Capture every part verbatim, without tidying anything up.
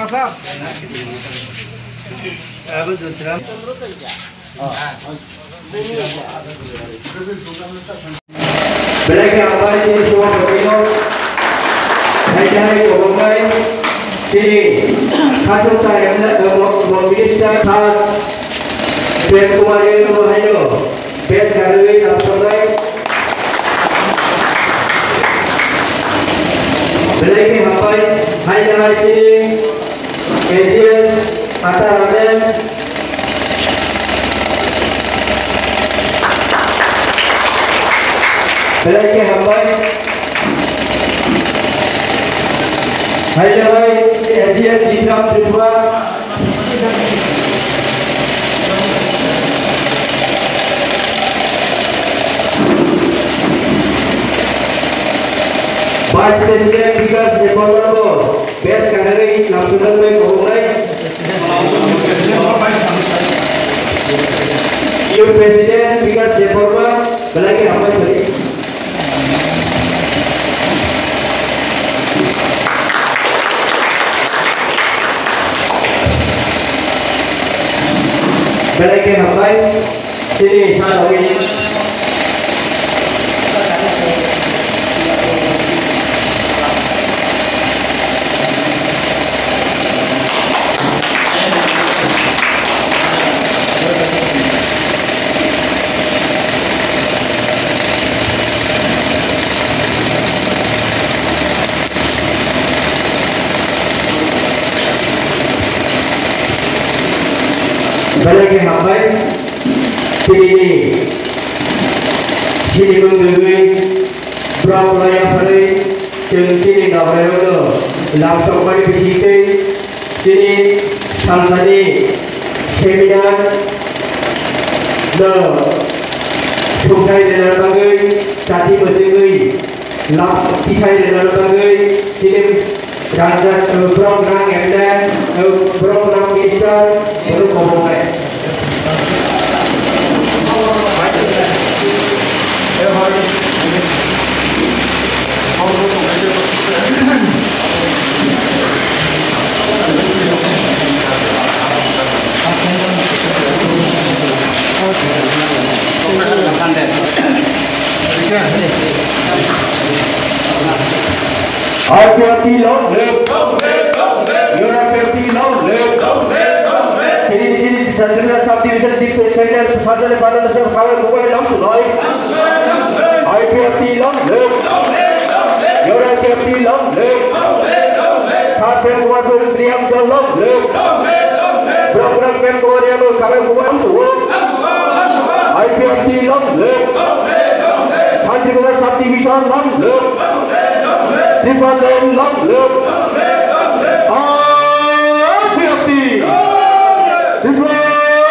Belai khe hambai chini subhapatino, hai hai kwbangbai chini khachuksa M L A, eh, mo-, mo-, minister, sir Prem Kumar Reang no haino best kharwi lamsoknai. Belai khe hambai, hai hai chini A G S Ata Ramen. Belai khe hambai. Hai hai A G S Bikram Tripura. Vice President Bikash Debbarma no best kharwi lamsoknai kwbangbai. Youth President Bikash Debbarma, belai khe hambai thani. Belai khe hambai. Chini sanogwi. Belai khe hambai. Chini, chini mung nugwi, borok no yapharwi, chwng chini Gabrairokno lamsokmani bisingtwi chini salsani seminar no thumthai rwna bagwi chati mwchwngwi lam tisai rwna bagwi chini Rajya, eh, borok rang M L A, eh, borok rang minister, borok kobok hai. R P F T long live. Your R P F T long live. Chini chini Sanjana subdivision district secretary Sanjana Padana sir khabai kubai lam tulai. R P F T long live. Your R P F T long live. Sir Prem Kumar Reang sir long live. Program Prem Kumar Reang khabai kubai lam tulai. R P F T long live. Sanjana subdivision long live. Tripura long live. R P F T. Tripura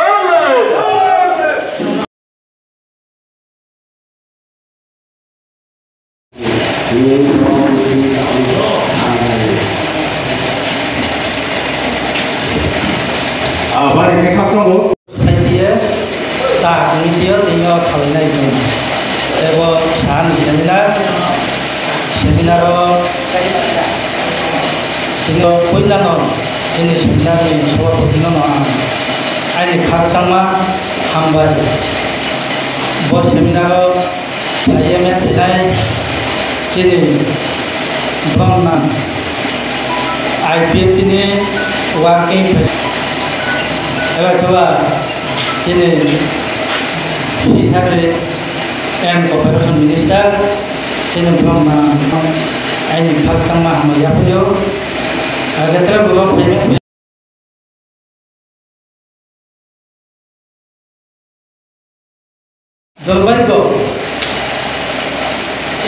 long live. Ah, bari khe khakchangbo. Phaipiye, ta wngpiyo, tini o khainai chwng. Tei bo sani seminar, seminar o tini o puilano chini seminar ni sabhapati no ang aini khakchangma hambai. Bo seminar o Phaiya mepinai chini borokno I P F T ni working president, eba khe ba chini Fishery and Cooperation Minister, chini borokno aini khakchangma hambai yaphaio. Age tere borok phaiya Jolpaiguri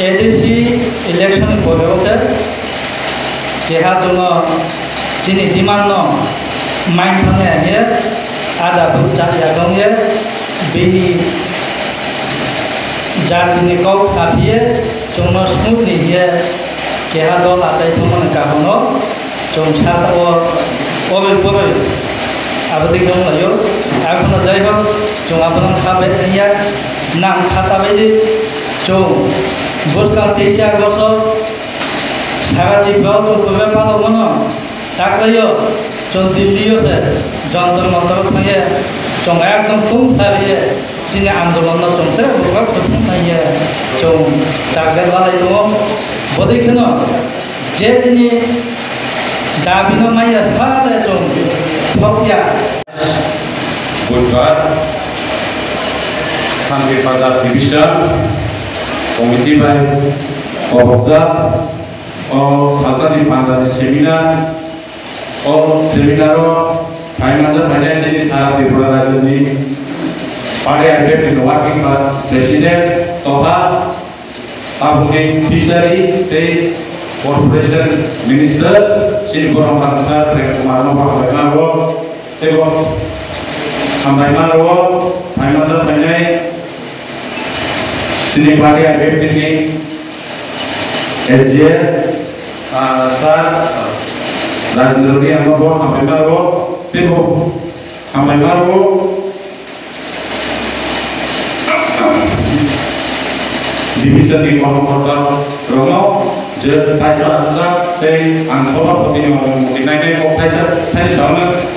A D C election ni pore o khe keha chwngno chini demand no main thangya hinkhe ada bwk chaya wngya bini jati ni kok kha phiye chwngno smooth ni hiye keha dol achai thangmani kagono. Chwng saka o obil poroi abo dei wng laio. Akhono jai hok chwng abono kha bai tangya, nang kha ta bai di. Chwng bwskang teisa August o sara Tripura o chwng kwbangma palok mano. Taklaio chwng Delhi-o se Jantar Mantar thangye chwng ekdom tungthariye chini andolonno chwng tei bukhak thwng thangye chwng taklai lalai tongo. Bodei kheno je chini dabino maya phale chwng thokya. Budhbar, Santir Bazar Division Committee bai kobokjak o salsani pandani seminar. O seminar-o phaimanja phainai chini sara Tripura rajyoni Party I P F T ni working president totha tabukni Fishery tei Corporation Minister chini borok rangsa Prem Kumar no hambai ma rwo, tei bo hambai ma rwo phaimanja phainai chini Party I P F T ni S G S, ah, Sir Rajendra Reang no bo hambai ma rwo, tei bo hambai ma rwo. Division ni kono korta rokno je taisa rwjak tei ang sobhapoti ni mung muti nainai kok taisa, taisa hwnwi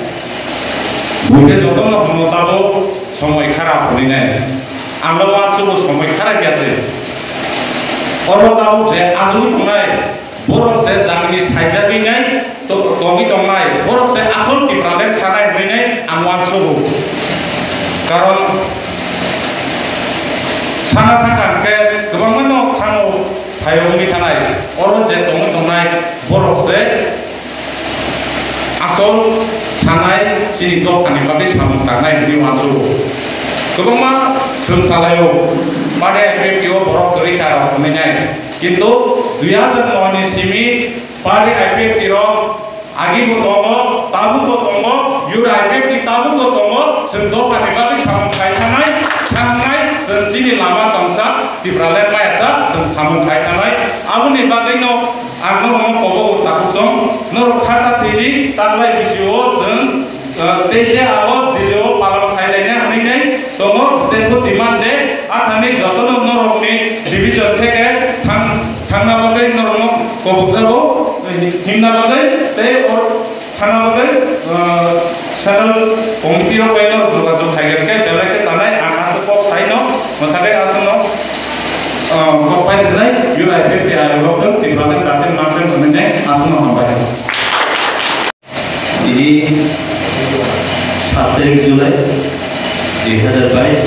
buikhe jotono hwnwi tabuk somoi kharap hwnwi nai. Ang bo uansukgo somoi kharap ya se. Oro tabuk je ajugwi tongnai, borok se jamini saijagwi nai to-, tongwi tongnai, borok se asol Tipraland sanai hwnwi nai ang uansukgo. Karon sana thangkha hwnkhe kwbangma nok thango phai wngwi thanai, oro je tongwi tongnai borok se asol sanai chini dophani bagwi samung tangnai hwnwi uansukgo. Kwbangma chwng salaio, Party I P F T o borok kwrwi kha rok hwnwi nai. Kintu dui hazar noi ni simi Party I P F T rok agi bo tongo, tabuk bo tongo, yur I P F T tabuk bo tongo, chwng dophani bagwi samung khai thanai, thangnai, chwng chini lama tongsa, Tipraland maya sa, chwng samung khai thanai. Aboni bagwino ang norokno kobogo takuchong, norok kha ta thwi di, taklai bisio chwng, ah, teise August Delhi o palan khai laina hwnwi nai tongo, state bo demand de, athani jotono norokni division theke thang, thangna bagwi norokno kobokjago, himna bagwi tei o thangna bagwi, ah, central committee rok bai norok jogajog khai khe belai khe chanai, ang aswk kok saino, mwthagwi aswkno, ah, kok pai sinai, U I P F T ayok rok Tipraland daten nangten hwnwi nai aswkno hambai. Tini sat tarik July dui hazar bais,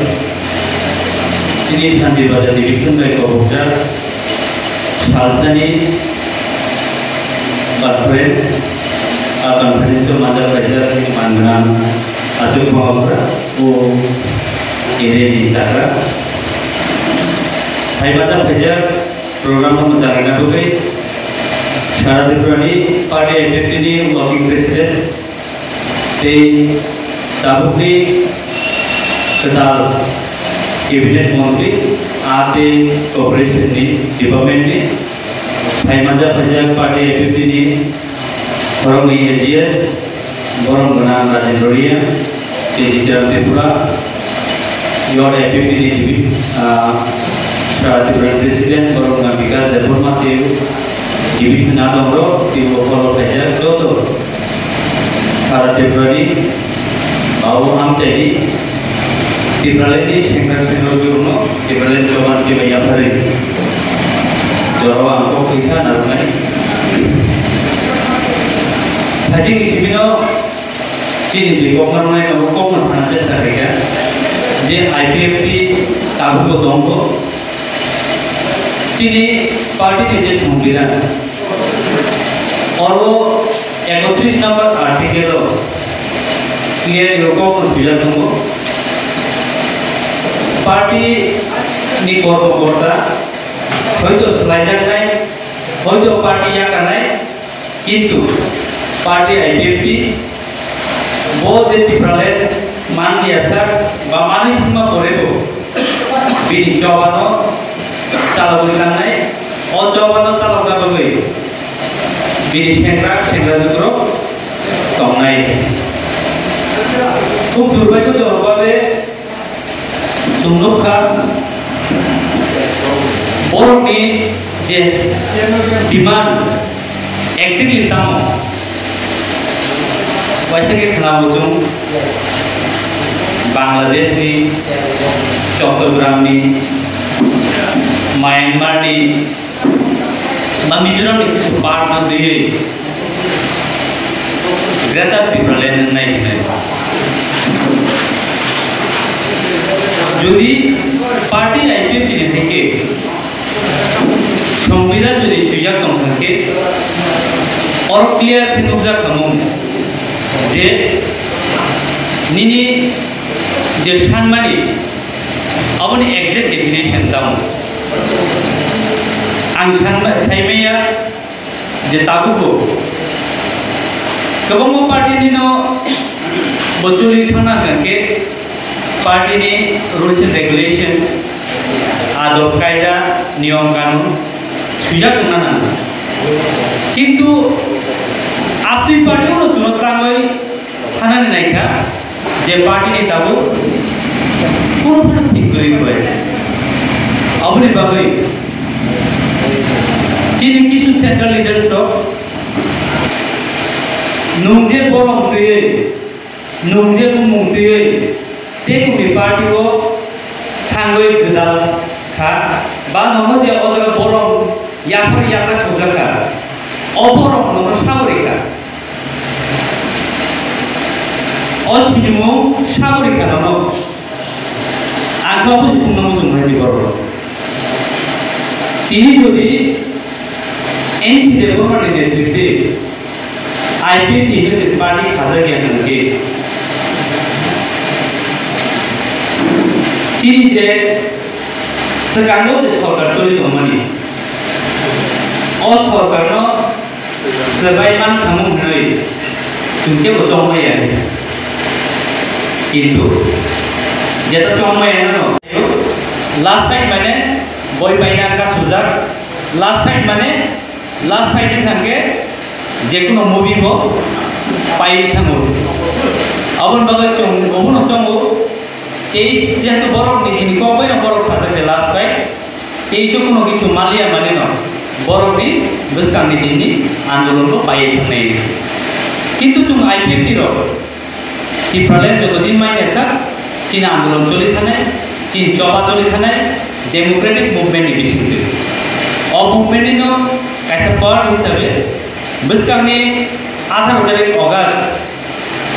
tini Santir Bazar Division bai kobokjak salsani conference, a conference o manjak kaisa mangnang achuk bangokra o area ni chakra. Hai manjak kaisa program no mwchang rwna bagwi Sara Tripura ni Party I P F T ni working president tei tabukni kwtal cabinet montri, a tei cooperation ni department ni, phaimanja phaijak party I P F T ni borokni A G S, borom gwnang Rajendra Reang, tei Jitiram Tripura, Youth I P F T ni divi-, ah, Sara Tripura President, borom gwnang Bikas Debbarma tei division adongrok, tei o khorok phaijak joto Sara Tripurani babu hamchaini Tipralandni sengra sengra jurno Tipraland joban chibai yapharwi jorao ang kok kaisa narwknai. Hajini simino chini je kok narwknai abo kokno thana chesta khaikha je I P F T tabukbo tongkho. Chini party ni je thongpira, oro ekotris number article o clear yo kok no swijak tongo. Party ni kormokorta hoito swlaijaknai, hoito party yakarnai, kintu party I P F T bo je Tipraland man ya sak ba manwi thangma pore bo bini chobano chalogwi tangnai, o chobano chalokna bagwi bini sengra sengra jukrok tongnai. Khub durbaito jorok babe chwng nukha, borokni je demand exactly tamo, Waisa khe khwnao chwng Bangladesh ni, Chottogram ni, Myanmar ni, ba Mizoram ni kisu part no twiwi Greater Tipraland wngnai hinwi. Jodi party I P F T ni theke Songbidan jodi swijak tong thangkhe, oro clear khe nukjak tongmung je nini je sanmani aboni exact definition tamo. Ang sanma-, saimaya je tabukbo kwbangma party nino bo choli thangna hwnkhe party ni rules and regulation, adab kaida, niyom kanun swijak wngna nango. Kintu apni party uno chwngno twrangwi thanani naikha je party ni tabuk kunu phano thik kwrwi kwlai. Aboni bagwi chini kisu central leaders rok nwng je borom twiwi, nwng je bumung twiwi, tei kumi party o thangwi gwdal kha, ba nono je o jaga borom yaphar yachak sokjak kha, o borom nono sabori kha. O sinimung sabori kha nono. Ang khe obo se sungno muchung hai se borok. Tini jodi N C Debbarma ni netritwe I P F T hinwi je party khajak ya hwnkhe, chini je swkango je sorkar choli tongmani, o sorkarno swbai man thangmung hwnwi chwng kebo chongmaya. Kintu jeta chongmaya no, last time mane boi paina ka sujak, last time mane last time ni thangke jekuno movie bo pai thango. Abon bagwi chwng obono chongo, tei jehetu borok nijini kok bai no borok sajak je last time. Tei isu kuno kichu maliya mane no, borok ni bwskang ni din ni andolon bo paiye thangnai. Kintu chwng I P F T rok Tipraland joto din mai naijak, chini andolon choli thanai, chini choba choli thanai, democratic movement ni bisingtwi. O movement ni no kaisa part hisabe bwskang ni atharo tarik August,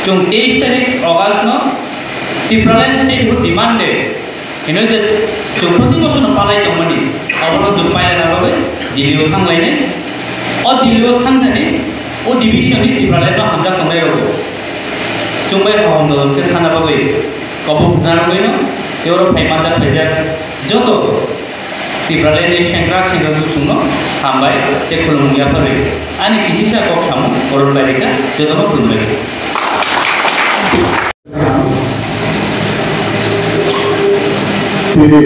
chwng teis tarik August no Tipraland statehood demand day hino je chwng proti bosor no palai tongmani, abono chwng pailana bagwi Delhi o thanglainai. O Delhi o thangthani o division ni Tipraland no hamjak tongnai rok chwng bai kaham dol khe thana bagwi kobo hwnna rwgwi no tei oro phai manjak phaijak joto Tipraland ni sengkrak sengkrak dusung no hambai tei khulumung yapharwi ani kisisa kok samung koron bai rikha jotono khulumbai. Tini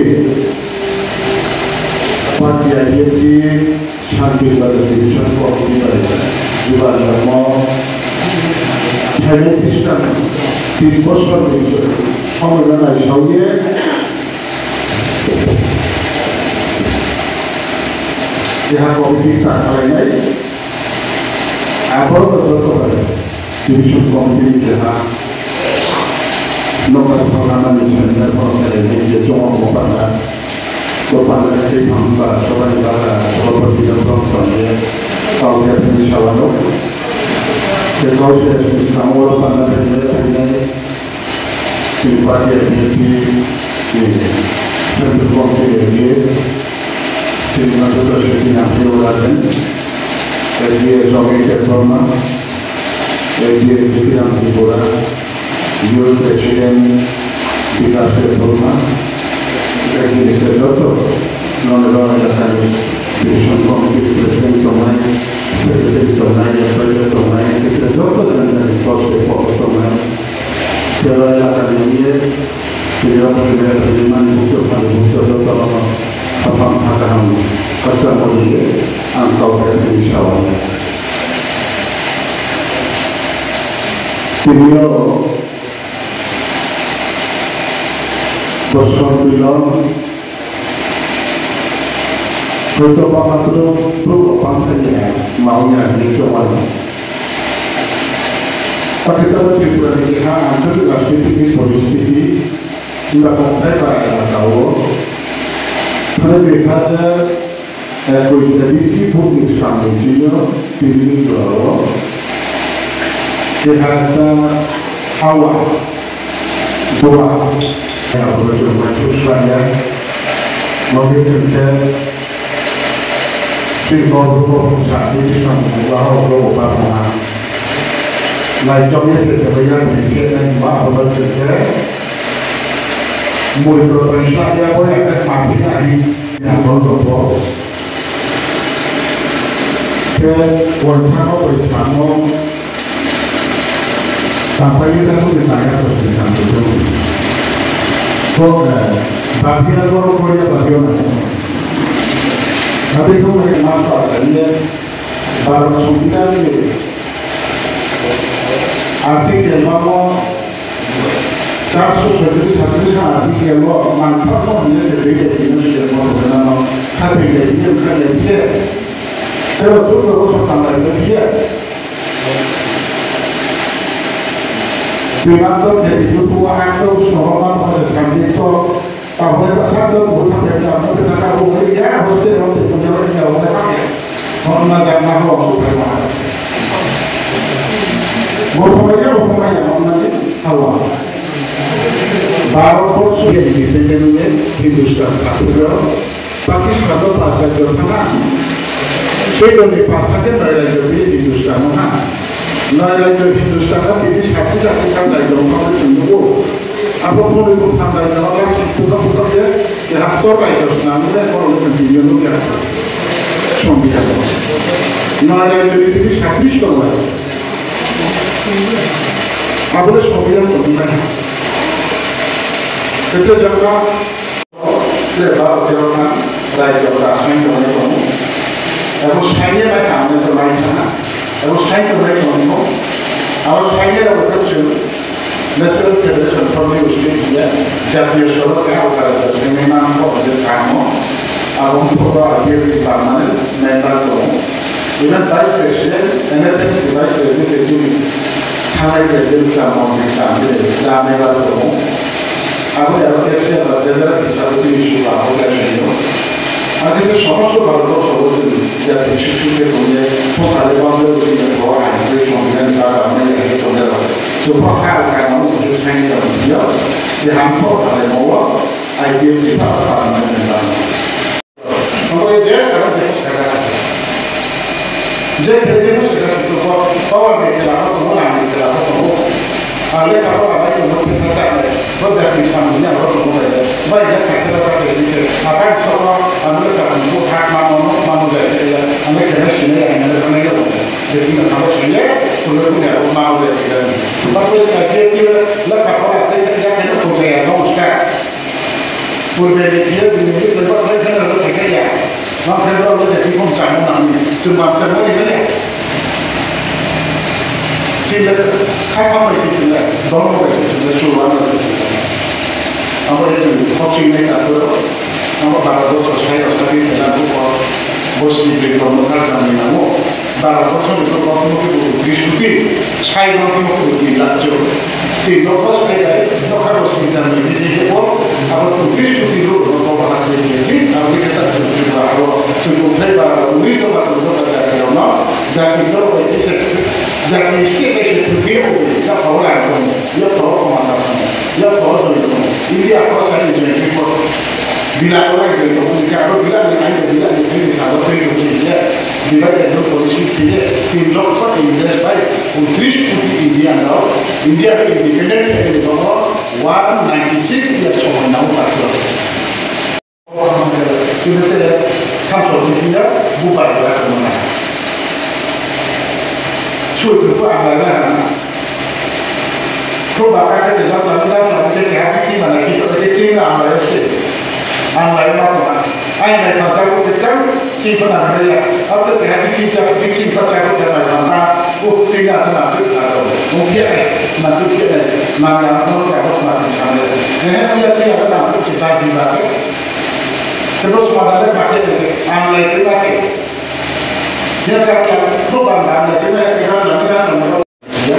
Party I P F T Shanti Bazar Division Committee bai Jiban Dharma thaini bwskang tin bosor ni somoi no naisaui ye keha committee ta khlainai. Aborok joto bai Division Committee ni keha nokha salnani seminar phano khlainai je chwng o panda, o panda khe tei thang ba chobani bagra chobani bagra chobani bagra chobani kau khe thani sawano. Tei kau khe thani sawano o panda khe thani thani. Chini party I P F T ni Central Committee ni M P, chini Madhurya Shetty ni Apni Orajan, S D A Swami Debbarma, S D A Jyotiram Tripura, Youth President Bikash Debbarma, S D A joto, nono elakani Division Committee President tongnai, Secretary tongnai, Advisor tongnai, joto janjani post office tongnai. Tei elakani wngwi tini o phaimani bukchuk phaimani bukchuk jotono haphang ha kaham khorsa moriwi ang kok hai thani sao. Tini o bosor twilo. Joto bahadur brouh rok bangkha ya, mao ya hinwi chongmani. Pakistan Tripura ni keha anchalik rajnitik ni poristiti eba kongthai bara elaka o phwrwngwi hajar ekoi D C foot ni swkang ni chino tini ni jora o keha ta hawa Goa, ya, Professor Mansur Sanya, Mohammed Hussain, Sri Gautam Buddha, Sri Krishna Buddha, Gautam Buddha, Lai Chomya se Chomya, Bisi Nai Ma Buddha se, Mui Buddha Sanya, Boya, Mapi Nai, ya, Gautam Buddha. Khe wansano bai samo, tapai ta khe naya to se sam to. Ko, eh, babia goro koya babio na. Ade ko mai ma pa ye, Bharat Songbidan ni article mamo, Charso sotris, satris article o mantharno hwnwi se bede bino se mo rwgwnano khathai le bini wngkha le bide. Tebo chuddo bosor tanglaio bide. Biman to kheti kutu o ang to sohorma phone samjit to. Tabuk ta sakto buthang ya, tabuk ta ka buhai ya, hoste hoste puja ya, hoste ya. Honna jagna ho, hoste ya. Buthang ya, buthang ya, honna ni hawa. Bharat borso ya, independent ya, Hindustan, Pakistan, Pakistan to pas rajyo thana. Sejoni pas thake noi rajyo bini Hindustan ha. Noi rajyo Hindustan ha, tini sati sati kan rajyo thana chungo. Abo phone bo phandai na la si puta puta de, de ha tor rai dos na ne ko ne kan di yo no ya. Chong ya. Na ya de di sabis to la. Abo le chong ya to na. Kete jaka le ba o jaka rai dos da sai to ne ko. Abo sai ne bai ka ne to bai sana. Abo sai to bai ko. Abo sai ne abo to National Federation for Linguistic Studies, jatiyo sorok keha utara jati ni man ko je kamo, abo photo I P F T permanent member ko, even vice president, N F S vice president ke chini, thanai president sa mon ni sa ni sa member ko, abo ya ke se ba de la ki sa ni su ba ko ya ni. Adi to somosto bharoto sobo jati susu ke kone, to kale banglo ni ko ai ke songbidhan ka ba ni ke kone. Supra kha kha no ke sai ni ya. Ye ham ko kha le mo wa, I P F T pa pa na ni ba. Mo ye je ka je ka. Je ke je ko se ka to ko, power de ke la ko, mo na ni ke la ko. Ale ka ko ba ko mo ke ta le. Bo ja ki sam ni ya ko mo le. Ba ya ka ta ta ke ni ke. A ka so ko, a mo ka ko ha ma mo ma mo ja ke ya. A me ke na shi ne ya na na yo. Jadi, na kamu sini, kuliah punya rumah udah kita. Tapi saya kira, lah, kapal ada yang kerja, kita kerja ya, kamu suka. Kuliah dia, dia, dia, dia, dia, dia, dia, dia, dia. Makan kalau dia jadi pun sama nami, cuma sama ini kan ya. Sila, kapan masih sila, dong masih sila, suruhan masih sila. Apa itu, kau sini tak tahu, apa para bos saya, saya kena buka, bos di beli, kamu kan kami namu. Bharat borso ni borok no kebo tris koti, sai no kebo tin lakh jon. Tin lokho sai bai, nokha bo singtan ni bini kebo, abo tris koti rok no kebo ha bini kebo, abo ni kata Tripura abo, Tripura ba, unis to ba, to ba jati rok no, jati to ba, jati state bai se Tripura ya, ya, ya, ya, India ko sai ni jai ko. Bila ko lai jai ko, ni ka ko bila ni ai, bila ni ai, ni sa ko sai ko ni ya. Bila ya no policy ni ya. Tin lokho English bai, untris koti India no. India ko independent ni ko one ninety six years ko na ko ka ko. Kini te kam so ni ya, bu bai ba ko na. Sui ko ko a ba na. Ko ba ka ke da da da da ke ke ha ki ma na ki to ke ke na ma yo ke. An lai ma ko. Ai na ta ta ko ke ta ki ko na ma ya. A ko ke ha ki ta ki ki pa ta ko da na ma na. Ko ti na na ko na ko. Ko ke ai na ko ke ai. Ma ya ko ka ko ma ni sa ne. Ne ha ya ki ya na ko ki ta ji ba. Ke ro ma da ka ke an lai ke na ke. Ya ka ka ko ba na na ke na ke na na na. Ya.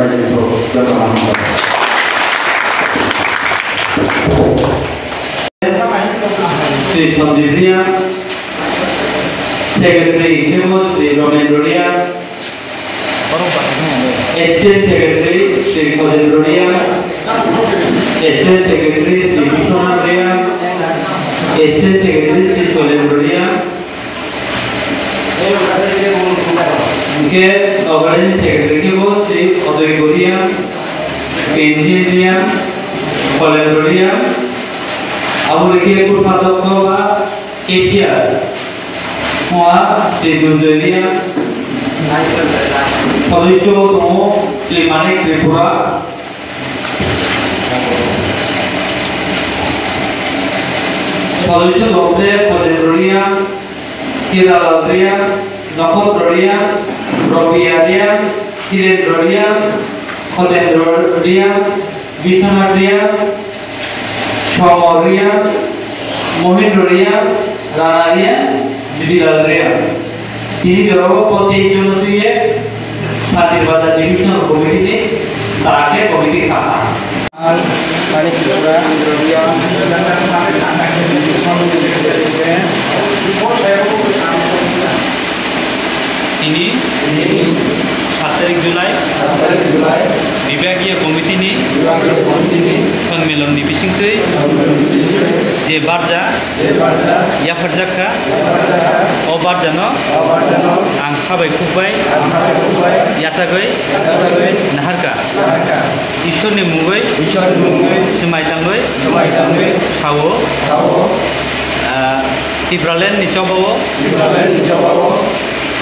Bebak Info, joto no hambai. Sri Sanjib Reang, Secretary Info Sri Romendro Reang, Assistant Secretary Sri Khojendro Reang, Assistant Secretary Sri Biswanath Reang, Assistant Secretary Sri Shoilendra Reang, hingke organizing secretary kebo Sri Odoi Reang, Kenjin Reang, Kolendro Reang, abo rikhe kurpha dokto ba cashier, Hoa Sri Dunjoy Reang, sodosyo tongo Sri Manik Tripura, sodosyo tongkhe Khojendro Reang, Hiralal Reang, Nokhotro Reang, Robiya Reang, Hirendro Reang, Khotendro Reang, Biswanath Reang, Somor Reang, Mohindro Reang, Rana Reang, Jibilal Reang. Tini jorao bo teis jono twiwi Santir Bazar Divisional Committee ni tarake committee kha. Manik Tripura. Tini sat tarik July, sat tarik July, Bibhagiya Committee ni Bibhagiya Committee ni Sonmilon ni bisingtwi Sonmilon ni bisingtwi je barja je barja yapharjak kha, yapharjak kha, o barjano o barjano ang khabai khukbai ang khabai khukbai yachagwi yachagwi naharkha. Naharkha. Ishwar ni mungwi Ishwar ni mungwi swmai tangwi swmai tangwi sao sao, ah, Tipraland ni chobao Tipraland ni chobao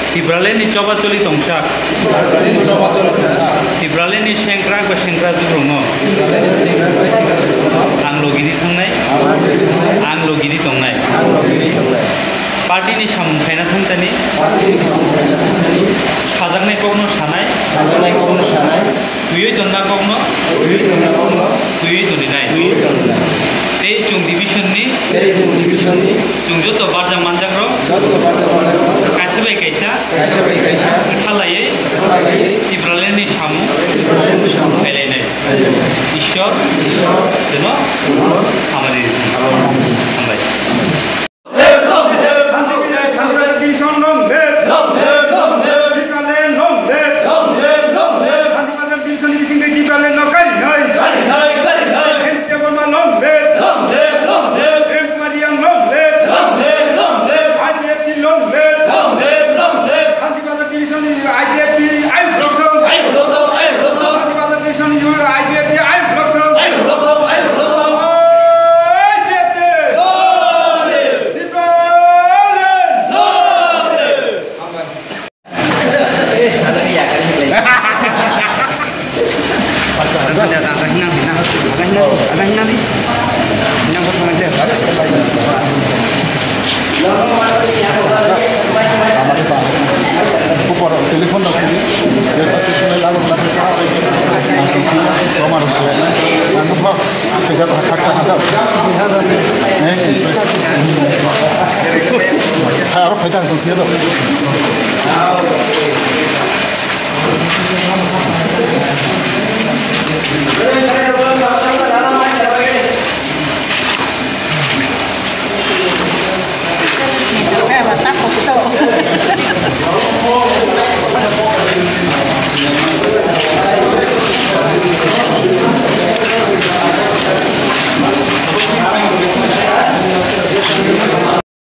Tipraland ni choba choli tongsak. Tipraland ni choba choli tongsak. Tipraland ni sengkrak ba sengkrak jukrokno Tipraland ni sengkrak ba sengkrak jukrokno ang logiri thangnai. Ang logiri thangnai. Ang logiri tongnai. Ang logiri tongnai. Party ni samung khaina thangtani. Party ni samung khaina thangtani. Sajaknai kokno sanai. Sajaknai kokno sanai. Twiwi tonna kokno. Twiwi tonna kokno. Twiwi toninai. Twiwi toninai. Tei chwng division ni. Tei chwng division ni. Chwng joto barjak manjak rok. Joto barjak manjak rok. Kaisa bai kaisa. Kaisa bai kaisa. Kwthalaiwi. Kwthalaiwi. Tipraland ni samung. Tipraland ni samung. Khailainai. Khailainai. Ishwar. Ishwar. Jono. Jono.